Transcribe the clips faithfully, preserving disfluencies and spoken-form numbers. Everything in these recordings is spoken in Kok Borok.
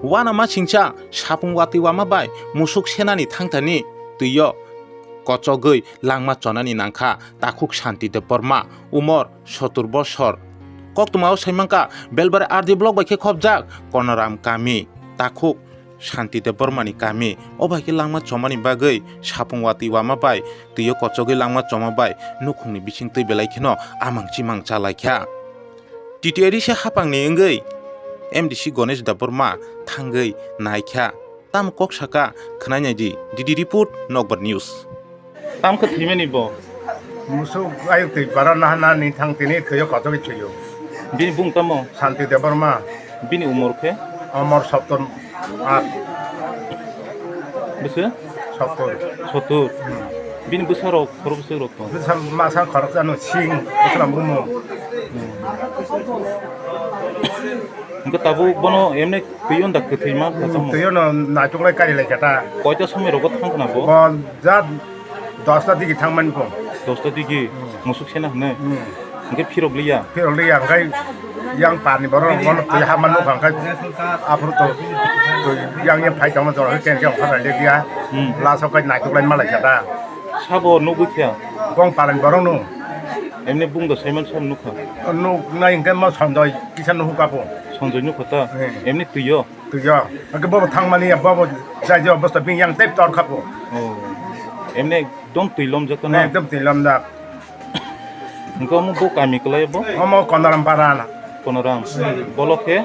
Wana ma singcha sapung watwi wama bai musuk senani thangthani twi-o kochogwi langma chonani nangkha takhuk Shanti Debbarma, umor sotur bosor. Koktwmao saimankha Belbari R D block bai khe khopjak Konoram kami, takhuk Shanti Debbarmani kami. O bai khe langma chomani bagwi sapung watwi wama bai twi-o kochogwi langma choma bai nukhungni bising twi belai kheno amang chimang chalaikha. T T A D C hapangni wngwi M D C Ganesh Debbarma thangwi naikha. Tamo kok saka khwnai nai di. D D report, Nokbar News. Tam khe thwimani bo? Musuk ayuk twi bara naha naha ni thang tini twi-o kochogwi thwi-o. Bini bung tamo? Shanti Debbarma. Bini umor khe? Umor sottor at. Bwswk? Sottor. Sottor. Hmm. Bini bwsarok, khorok bwsarok tong? Bwsa masa khoroksa no sing, bwswk bumo. Hmm. Hwnkhe tabuk bono emne twi-o da kwthwi ma kha tamo? Twi-o no naitok lai kari lai kha ta. Koita somoi rogo thang khna bo? Bo ja dosta digi thangmani bo. Dosta digi? Hmm. Musuk sena hwnwi? Hmm. Hwnkhe phirok liya? Phirok liya, hwnkhe yang parni borok bono twi hapma nukha, hwnkhe aphuru to twi yang yang phai tongma jora khe keng keng okhar lai liya. Hmm. Last o kai naitok lai ma lai kha ta. Sabo nugwi kha? Bong parni borok no. Emne bung do Simon sam nukha? Nuk nai hwnkhe ma Sanjoy kisa nuhuka bo. Sanjoy nukha ta? Hmm. Emne twi-o? Twi-o. Hwnkhe bobo thangmani ya, bobo jai jai obostha bini yang tei tor kha bo. Oh. Emne ekdom twi lomjak na? Ekdom twi lomjak. Hwnkhe omo bo kami kwlai bo? Omo Konoram para na. Konoram. Bolok khe?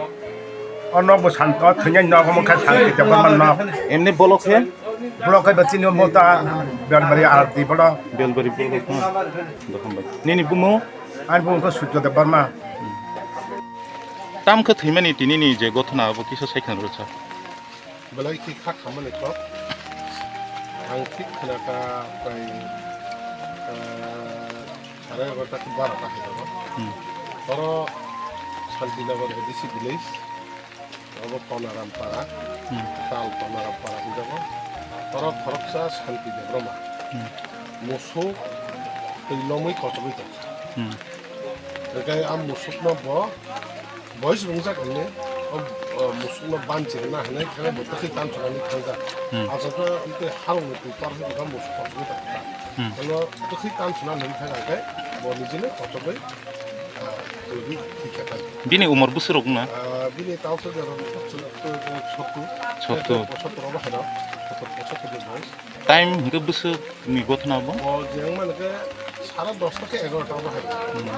O nok bo san, o thwinai nok, omo khe Shanti Debbarma nok. Emne bolok khe? Bolok khe bo chini omo ta Belbari R D bolok. Belbari bolok, hmm. Dokham bai. Nini bumung? Ani bumung khe Surjo Debbarma. Tam khe thwimani tini ni je gothona abo kisa sai khna rwsa. Belai khe kha khamani kok. Ang thik khna kha prai, ah, sare egarota khe barota hai jago. Hmm. Oro Santinagar A D C village, abo Konaram para, hmm, tal Konaram para hai jago. Oro khoroksa Santi Debbarma. Hmm. Musuk twi lomwi kochogwi tongkha. Hmm. Hwnkhe a musukno bo bois wngjak hwnwi o, o musukno banchi rwna hwnwi khe bo twkhwi tamsonani thangjak. Hmm. Achukhe hwnkhe harungni twi tor wngkha musuk kochogwi tongkha. Hmm. Bono twkhwi tamsona hwnwi thangkha hwnkhe bo nijino kochogwi, ah, twiwi thwikha tai. Bini umor bwswk rok wngna? Ah, bini tausa jora sottur. Sottur. Sottur. Sottur obo haino. Sottur, sottur ni bois. Time hwnkhe bwswk ni gothona bo? O je wngmani khe sare dosta khe egarota obo hai. Hmm.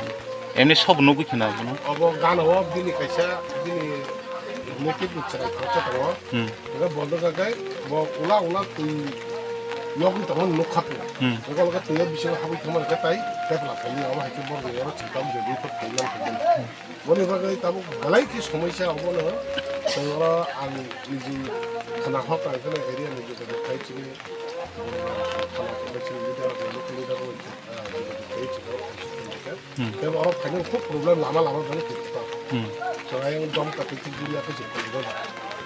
Emni sobo nugwi khna bono? Obo gana o bini kaisa bini native ni chwrai khoroksa tongo. Hmm. Hwnkhe bo nugkha khe bo ula ula twi yokgwi tongmani nukha pura. Hmm. Hwnkhe o khe twi o bisingo habwi thangmani khe tai tepla phaini obo hai khe borok ni oro chwng tamo je bui phot phaimani khe. Hmm. Boni bagwi tabuk belai khe somoisa obono chwng oro ang niji khna hok ang kheno area ni joto joto khai chini thana chini leader rok local leader rok joto joto khai chini oro khai chini khe. Hmm. Tei oro phainani khub problem lama lama belai khe kha. Hmm. Chwng ayang dom ka twi twi jili yakhe chwng tongwi rw.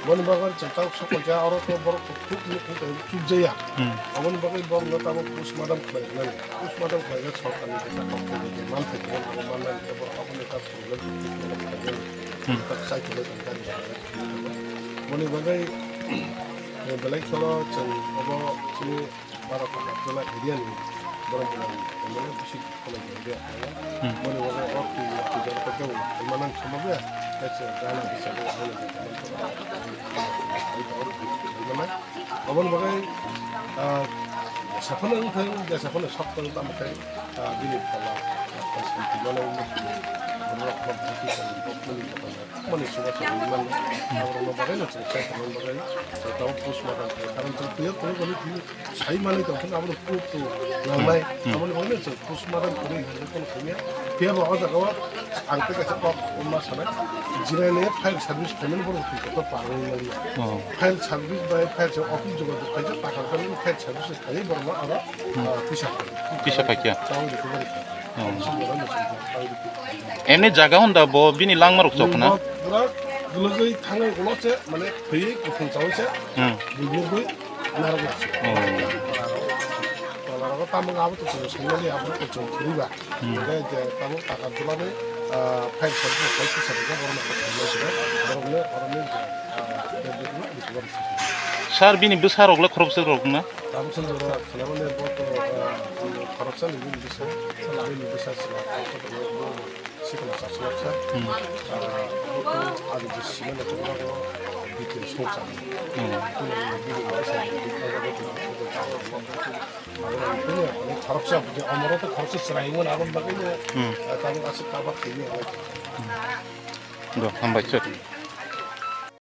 Boni bagwi chwng tabuk sok paikha oro khe borok khub khub chukjaya. Hmm. Aboni bagwi borokno tabuk postmortem khlai rwnani. Postmortem khlaina sorkarni kisa kok tei je man thai tongmani abo mannani tei borok aboni kha problem tongmani khlaiwi hmm tak chai tongmani tongkha ni bagwi. Boni bagwi, eh, belai kheno chwng obo chini Baro Khatarjala area ni borok belai M L A bisi khwlai area khlaio. Hmm. Boni bagwi o twi twi jora khe kebo manang sama bwya. Tei se gana hisabe ang manai. Aboni bagwi, ah, saphano wngthang, jesa phano sok tong tamo khe, ah, bini phola, ah, santi mano wngwi. Mani suga sa mani, aborokno bagwi no chwng sai tongmani bagwi, tamo postmortem khlai, karon chwng twiyo tongwi tongwi thwini sai manwi tongkhe abono proof to nangnai, hmm, aboni bagwi no chwng postmortem khlai hinwi kono khaimya. Phiya bo o jaga o ang tei kaisa kok ma sanai, jiraini fire service phaimani borok thwi kotor parwi manya. Oh. Fire service bai fire service office jogajog khaijak, takar jani fire service khaijak borokno aro, hmm, ah, tisa khaijak. Tisa khaijak. Tamo recovery khaijak. Hmm. Emni jaga hwnda bo bini langmarok chok na? Bo pura gulogwi thangwi ulo se, mane, thwi kuthung chawi se, hmm, bujurgwi narwk na se. Oh. Tola rogo tamo abo to chwng swngnani abo to chwng khuriba. Hmm. Hingke je tamo taka dulani, ah, file sori se, file sori se, borok no thangna se, borok no, borok no, ah, Sir, bini bwsarok le khoroksa rok na? Tamo se jora khwnamani bo to, ah, khoroksa ni bini bwsa, bini bwsa se. Sikla chaksa laksa. Hmm. Ah, buku agi je sima na chakla ko detail song sa. Hmm. Buku agi je sima na chakla ko detail song sa. Buku agi je khoroksa, buku amoro to khoroksa serai ngon abon bagwi ne. Hmm. Ah, tamo asik kabar sini. Do, hambai sir.